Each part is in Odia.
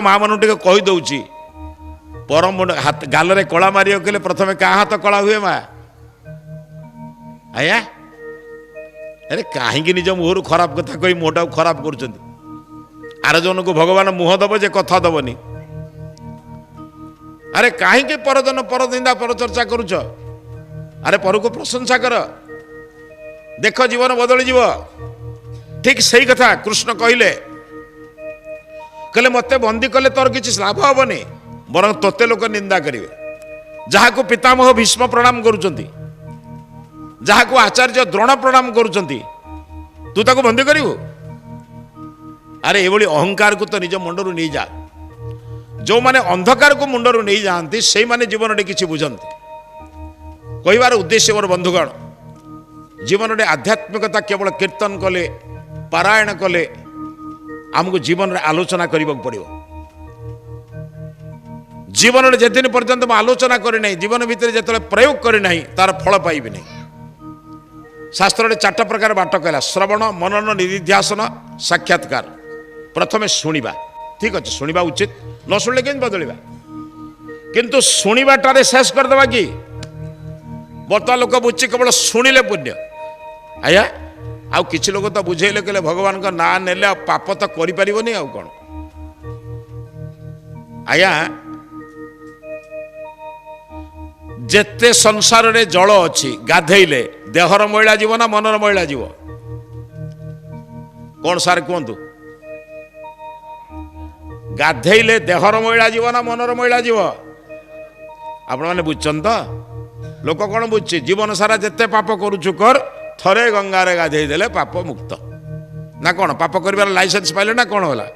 ମା ମାନଙ୍କୁ ଟିକେ କହିଦେଉଛି, ପର ମୁଣ୍ଡ ହାତ ଗାଲରେ କଳା ମାରିବାକୁ ହେଲେ ପ୍ରଥମେ କାହା ହାତ କଳା ହୁଏ ମା? ଆଜ୍ଞା, ଆରେ କାହିଁକି ନିଜ ମୁହଁରୁ ଖରାପ କଥା କହି ମୁହଁଟାକୁ ଖରାପ କରୁଛନ୍ତି? ଆର ଜଣକୁ ଭଗବାନ ମୁହଁ ଦବ ଯେ କଥା ଦବନି। ଆରେ କାହିଁକି ପରଜନ ପରନିନ୍ଦା ପରଚର୍ଚ୍ଚା କରୁଛ? ଆରେ ପରକୁ ପ୍ରଶଂସା କର, ଦେଖ ଜୀବନ ବଦଳିଯିବ। ଠିକ ସେଇ କଥା କୃଷ୍ଣ କହିଲେ, କହିଲେ ମୋତେ ବନ୍ଦୀ କଲେ ତୋର କିଛି ଲାଭ ହବନି, ବରଂ ତୋତେ ଲୋକ ନିନ୍ଦା କରିବେ। ଯାହାକୁ ପିତାମହ ଭୀଷ୍ମ ପ୍ରଣାମ କରୁଛନ୍ତି, ଯାହାକୁ ଆଚାର୍ଯ୍ୟ ଦ୍ରୋଣ ପ୍ରଣାମ କରୁଛନ୍ତି, ତୁ ତାକୁ ବନ୍ଦୀ କରିବୁ? ଆରେ ଏଭଳି ଅହଙ୍କାରକୁ ତ ନିଜ ମୁଣ୍ଡରୁ ନେଇଯା। ଯେଉଁମାନେ ଅନ୍ଧକାରକୁ ମୁଣ୍ଡରୁ ନେଇଯାଆନ୍ତି ସେଇମାନେ ଜୀବନରେ କିଛି ବୁଝନ୍ତି। କହିବାର ଉଦ୍ଦେଶ୍ୟ ମୋର ବନ୍ଧୁଗଣ, ଜୀବନରେ ଆଧ୍ୟାତ୍ମିକତା କେବଳ କୀର୍ତ୍ତନ କଲେ, ପାରାୟଣ କଲେ, ଆମକୁ ଜୀବନରେ ଆଲୋଚନା କରିବାକୁ ପଡ଼ିବ। ଜୀବନରେ ଯେଦିନ ପର୍ଯ୍ୟନ୍ତ ମୁଁ ଆଲୋଚନା କରିନାହିଁ, ଜୀବନ ଭିତରେ ଯେତେବେଳେ ପ୍ରୟୋଗ କରିନାହିଁ, ତାର ଫଳ ପାଇବି ନାହିଁ। ଶାସ୍ତ୍ରରେ ଚାରିଟା ପ୍ରକାର ବାଟ କହିଲା, ଶ୍ରବଣ, ମନନ, ନିଦିଧ୍ୟାସନ, ସାକ୍ଷାତକାର। ପ୍ରଥମେ ଶୁଣିବା, ଠିକ ଅଛି, ଶୁଣିବା ଉଚିତ, ନ ଶୁଣିଲେ କେମିତି ବଦଳିବା? କିନ୍ତୁ ଶୁଣିବାଟାରେ ଶେଷ କରିଦେବା କି? ବର୍ତ୍ତମାନ ଲୋକ ବୁଝୁଛି କେବଳ ଶୁଣିଲେ ପୁଣ୍ୟ। ଆଜ୍ଞା, ଆଉ କିଛି ଲୋକ ତ ବୁଝେଇଲେ, କହିଲେ ଭଗବାନଙ୍କ ନାଁ ନେଲେ ଆଉ ପାପ ତ କରିପାରିବନି, ଆଉ କ'ଣ? ଆଜ୍ଞା, ଯେତେ ସଂସାରରେ ଜଳ ଅଛି, ଗାଧେଇଲେ ଦେହର ମଇଳା ଯିବ ନା ମନର ମଇଳା ଯିବ? କ'ଣ ସାର୍ କୁହନ୍ତୁ, ଗାଧେଇଲେ ଦେହର ମଇଳା ଯିବ ନା ମନର ମଇଳା ଯିବ? ଆପଣମାନେ ବୁଝୁଛନ୍ତି ତ? ଲୋକ କ'ଣ ବୁଝୁଛି? ଜୀବନ ସାରା ଯେତେ ପାପ କରୁଛୁ କର, ଥରେ ଗଙ୍ଗାରେ ଗାଧେଇ ଦେଲେ ପାପ ମୁକ୍ତ ନା କ'ଣ? ପାପ କରିବାର ଲାଇସେନ୍ସ ପାଇଲେ ନା କ'ଣ ହେଲା?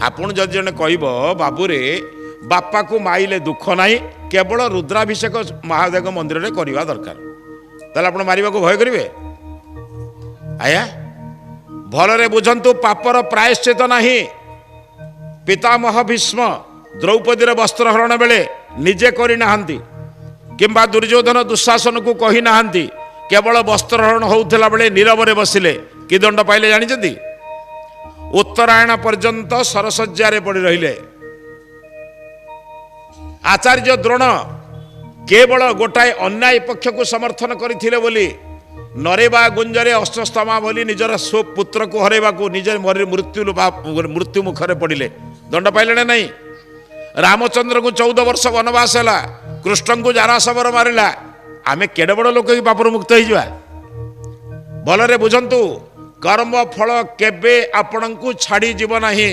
ଆପଣ ଯଦି ଜଣେ କହିବ, ବାବୁରେ ବାପାକୁ ମାଇଲେ ଦୁଃଖ ନାହିଁ, କେବଳ ରୁଦ୍ରାଭିଷେକ ମହାଦେବ ମନ୍ଦିରରେ କରିବା ଦରକାର, ତାହେଲେ ଆପଣ ମାରିବାକୁ ଭୟ କରିବେ? ଆଜ୍ଞା ଭଲରେ ବୁଝନ୍ତୁ, ପାପର ପ୍ରାୟଶ୍ଚିତ ନାହିଁ। ପିତାମହ ଭୀଷ୍ମ ଦ୍ରୌପଦୀର ବସ୍ତ୍ରହରଣ ବେଳେ ନିଜେ କରିନାହାନ୍ତି, କିମ୍ବା ଦୁର୍ଯ୍ୟୋଧନ ଦୁଃଶାସନକୁ କହିନାହାନ୍ତି, କେବଳ ବସ୍ତ୍ରହରଣ ହେଉଥିଲା ବେଳେ ନୀରବରେ ବସିଲେ, କି ଦଣ୍ଡ ପାଇଲେ ଜାଣିଛନ୍ତି? ଉତ୍ତରାୟଣ ପର୍ଯ୍ୟନ୍ତ ସରଶଯ୍ୟାରେ ପଡ଼ି ରହିଲେ। ଆଚାର୍ଯ୍ୟ ଦ୍ରୋଣ କେବଳ ଗୋଟାଏ ଅନ୍ୟାୟ ପକ୍ଷକୁ ସମର୍ଥନ କରିଥିଲେ ବୋଲି ନରେବା ଗୁଞ୍ଜରେ ଅଶ୍ୱସ୍ଥମା ବୋଲି ନିଜର ସ୍ୱପୁତ୍ରକୁ ହରାଇବାକୁ ନିଜେ ମୃତ୍ୟୁ ମୁଖରେ ପଡ଼ିଲେ, ଦଣ୍ଡ ପାଇଲେ ନା ନାହିଁ? ରାମଚନ୍ଦ୍ରଙ୍କୁ 14 ବର୍ଷ ବନବାସ ହେଲା, କୃଷ୍ଣଙ୍କୁ ଜାରାଶବର ମାରିଲା। ଆମେ କେଡ଼େ ବଡ଼ ଲୋକ କି ପାପରୁ ମୁକ୍ତ ହେଇଯିବା? ଭଲରେ ବୁଝନ୍ତୁ, କର୍ମ ଫଳ କେବେ ଆପଣଙ୍କୁ ଛାଡ଼ିଯିବ ନାହିଁ।